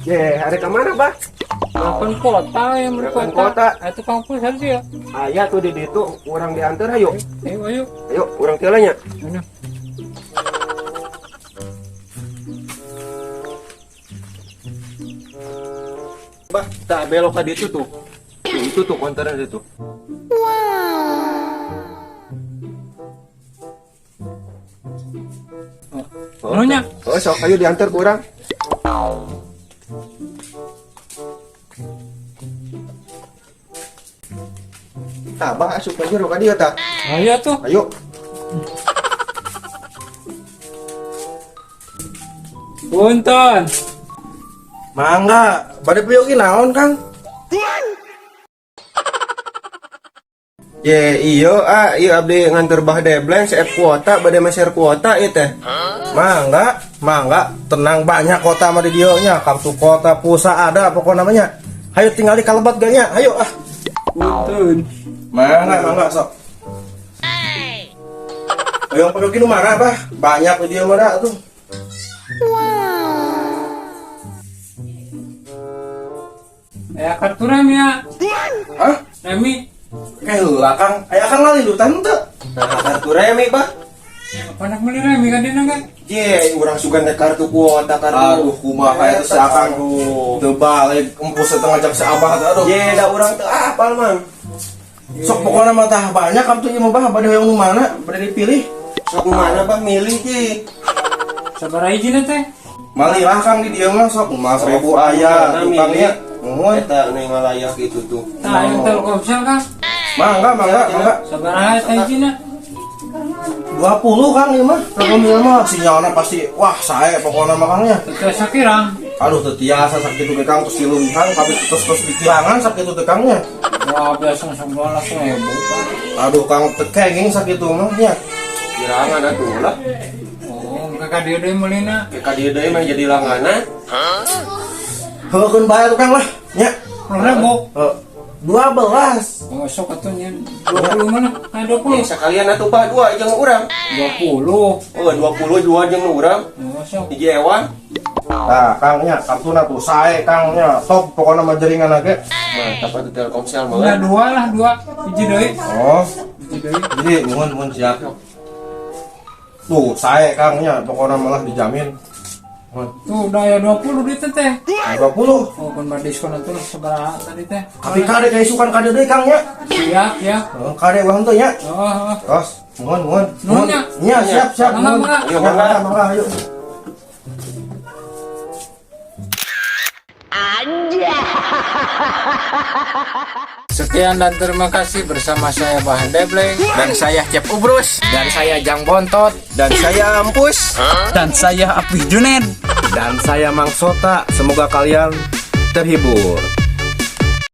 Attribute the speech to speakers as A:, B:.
A: Ye, ada ke mana, Bah?
B: Makan kota yang beli
A: Makan
B: kota.
A: kota.
B: Itu kampus harus ya.
A: Aya tuh di ditu, urang diantar ayo.
B: Ayo ayo.
A: Ayo, urang teu nya.
B: Mana?
A: Bah, tak belok ke ditu tuh. Tuh, itu tuh konternya itu.
B: Oh. Nunya.
A: Oh, sok ayo diantar ku urang. Tah, Bah, asup ka jero ka dieu tah.
B: Ayo tuh.
A: Ayo.
B: Punten.
C: Mangga, bade piyogi naon, Kang?
A: Ye, iyo ah, iya abdi nganter Bah Debleng seep kuota bade meser kuota ieu teh.
C: Mangga, mangga, tenang banyak kota mah di dieu nya, kartu kota, pulsa ada pokok namanya. Hayo tinggali kalebat gak nya? Hayo ah.
B: Punten.
C: Mangga, mangga sok. Ayo piyogi nu mana, Bah? Banyak di dieu mah da tuh.
B: Ya kartu remi ya.
C: Hah?
B: Remi.
C: Kayak heula, Kang. Aya Kang lalilutan teu?
A: Nah, kartu remi, Bah.
B: Apa nak beli remi kan dia kan?
A: Ye, urang sugan teh kartu kuota kartu.
C: Aduh, kumaha eta si Akang.
A: Aduh.
C: Teu balik empus setengah jam si Abah teh aduh.
A: Ye, da urang teu apal, Mang.
C: Sok pokokna mah tah banyak kartu ieu mah Bah, bade hoyong nu mana? Bade dipilih.
A: Sok nu mana, Bah, milih ji.
B: Sabaraha hijina teh?
C: Malilah Kang di dieu mah sok mah 1000 aya
A: Mana
C: tukangnya.
A: milih?
C: Nuhun.
A: Eta nu ngalayak gitu tuh.
B: Tah yang Telkomsel kan?
C: Mangga, mangga, mangga.
B: Sabaraha teh hijina?
C: 20 Kang ieu mah. Telkomsel mah sinyalna pasti wah sae pokokna mah Kangnya.
B: Teu sakirang.
C: Aduh teu tiasa sakitu ge Kang terus dileuwihan kabeh terus terus dikirangan sakitu teh Kangnya.
B: Wah, biasa 11.000 Pak.
C: Aduh Kang teu kenging sakitu mah nya.
A: Kirangan atuh lah.
B: Oh, kakak dia deui meulina.
A: Ka dieu deui mah jadi langganan.
C: Heukeun bae tuh Kang lah nya.
B: 10.000.
C: Heuh, 12.
B: Oh, sok atuh nya 20 mana? Nah, 20.
A: Eh, sekalian atuh Bah dua jeung urang.
B: 20.
A: Oh, 20 dua jeung urang.
B: Oh, sok.
A: Hiji ewan.
C: Nah, Kang nya kartuna tuh sae Kang nya. Top pokokna mah jaringan ge.
A: Mantap atuh Telkomsel mah.
B: Udah dua lah, dua. Hiji deui.
C: Oh,
B: Hiji deui.
C: jadi nuhun nuhun siap. Tuh, sae Kang nya pokokna malah dijamin. Nuhun.
B: Tuh udah ya 20 duit teh.
C: 20.
B: Oh, kan bar diskon atuh lah sabaraha tadi teh.
C: Tapi kade kayak isukan kade deui Kang nya.
B: Siap ya.
C: Heeh, kade ulah henteu nya.
B: Oh, oh.
C: Terus, nuhun nuhun.
B: Nuhun nya.
C: Nya, siap siap.
B: Mangga,
C: Nuhun.
B: mangga.
C: Ayo, mangga, mangga, ayo.
B: Sekian dan terima kasih bersama saya Bahan Debleng.
D: Dan saya Cep Ubrus. Dan saya Jang Bontot.
A: Dan saya Ampus.
D: Dan saya Apih Junen.
C: Dan saya Mang Sota, semoga kalian terhibur.